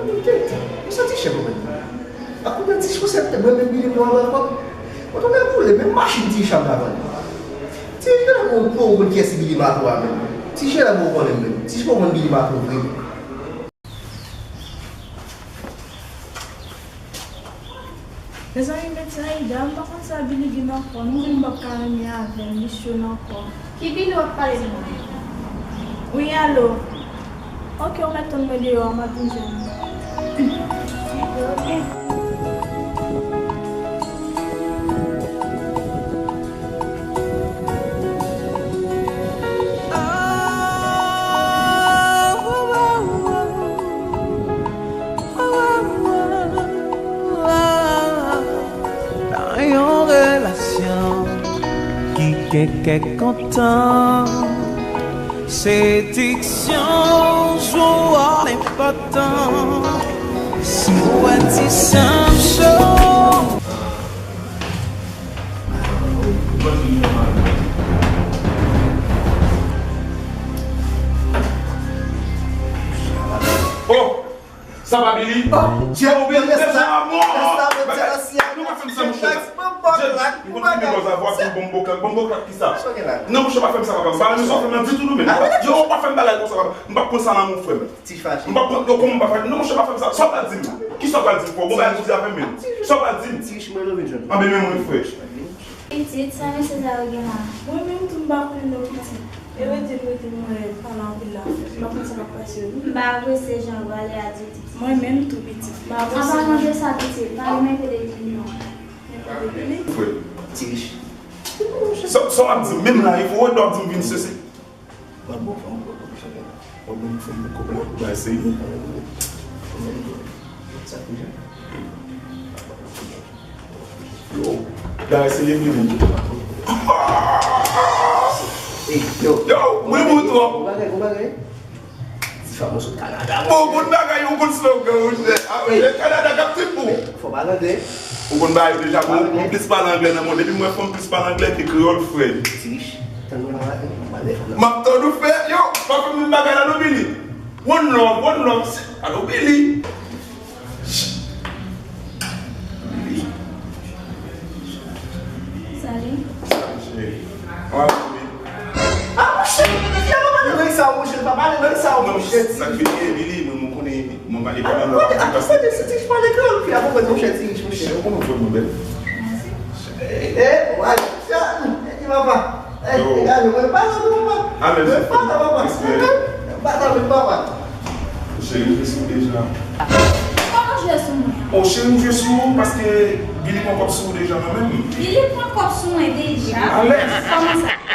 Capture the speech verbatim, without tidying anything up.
Mwen santi chè mwen menm. Ak konbyen ti chosèt mwen menm Billy mwen anlè kòb. Mwen tonbe boule, menm machin ti cham la vann. Ti chè la mwen pou ou konn kiyès Billy Marco a menm. Ti chè la mwen konnen menm. Ti chè mwen Billy Marco vre. Mezanmi, met Aida, m pa konn sa Billy gen nan kò l, m di m p ap ka renmen avè l, li cho nan kò l. Ki Billy w ap pale m nan? Wi, alo. Oke, ou mèt tann mwen deyò a, m ap vin jwenn ou. Oke. Nan yon relasyon ki gen kè kontan, sediksyon jwe wòl enpòtan. Si w wè ti san cho. Oh! Sa pa Billy? Oh, Dieu, ou byen, lès la, lès la, mwen te ansyen. Nou pa fè m sa, monchè. Dieu, m kontinye bòz avwa pou bonboklat. Bonboklat ki sa? Non, monchè, pa fè m sa, papa. M pa renmen sa w fè m nan ditou, non, men. Yo, ou pa fè m bagay konsa, papa. M p ap pran sa nan men w, frè m. Ti fache. M p ap pran, yo, kòman m pa fache? Non, monchè, pa fè m sa. Sa w pral di m? Kisa w pral di m? Fò, bon, bagay pou di avè m, men. Sa w pral di m? Ti rich mwen love jwenn. Anben, men mwen, frè. Pitit, sa mesye sa yo gen la? Mwen menm tou, m pa konnen non, pitit. E rete m, rete m, mwen pale anpil la. M pa konn sa k ap pase yo. M pa apresye jan w pale a ditou. Mwen menm tou, pitit. M pa apresye jan. An palan de sa, pitit, pale m enpe de Billy non. Enpe de Billy? Frè. Ti rich. Sa, sa w ap di m menm la, il faut w ap di m vin sesi. Mwen bon, fè yon gwo kòb, sa fè. Mwen bon, fè yon gwo kòb la. Ba, eseye. Sa kou jan. Yo, ba, eseye vini. Ey, yo. Yo, mwen bon twòp. Gwo bagay, gwo bagay. Ti fanm sot Kanada. Bon, bon bagay, yon bon slogan, monchè. Ah, monchè, Kanada k ap trip ou. Fò pale anglè. Ou konn bagay deja, mwen plis pale anglè nan mond. Depi mwen fè m plis pale anglè ke kreyòl, frè. Ti rich. Tann mwen nan maten, m ap pale. M ap tann ou fè, yo, pa fè m menm bagay la non, Billy. One love, one love. Alo, Billy. Billy. Salut. Salut, cheri. Kòman w ye? Ah, monchè, fi a pa pale lang sa, monchè, pa pale lang sa, monchè. Non, sa k vini, Billy, mwen, mwen konnen, mwen pa, e pa nan lòt. Kote, kote, si ti pale kreyòl, fi a konprann, monchè, ti rich, monchè. Ou konnen w vrèman bèl. Mèsi. Eh, wala, sa, e papa. Yo. Gade, mwen pa la non, papa. Mwen pa la, papa. Respè. Mwen pa la, mwen papa. Cheri, m jwe sou ou deja. Kòman jwe sou mwen an? O, cheri, m jwe sou ou paske Billy pran kòb sou ou deja, mwen menm. Billy pran kòb sou mwen deja? Alèz. Kòman sa?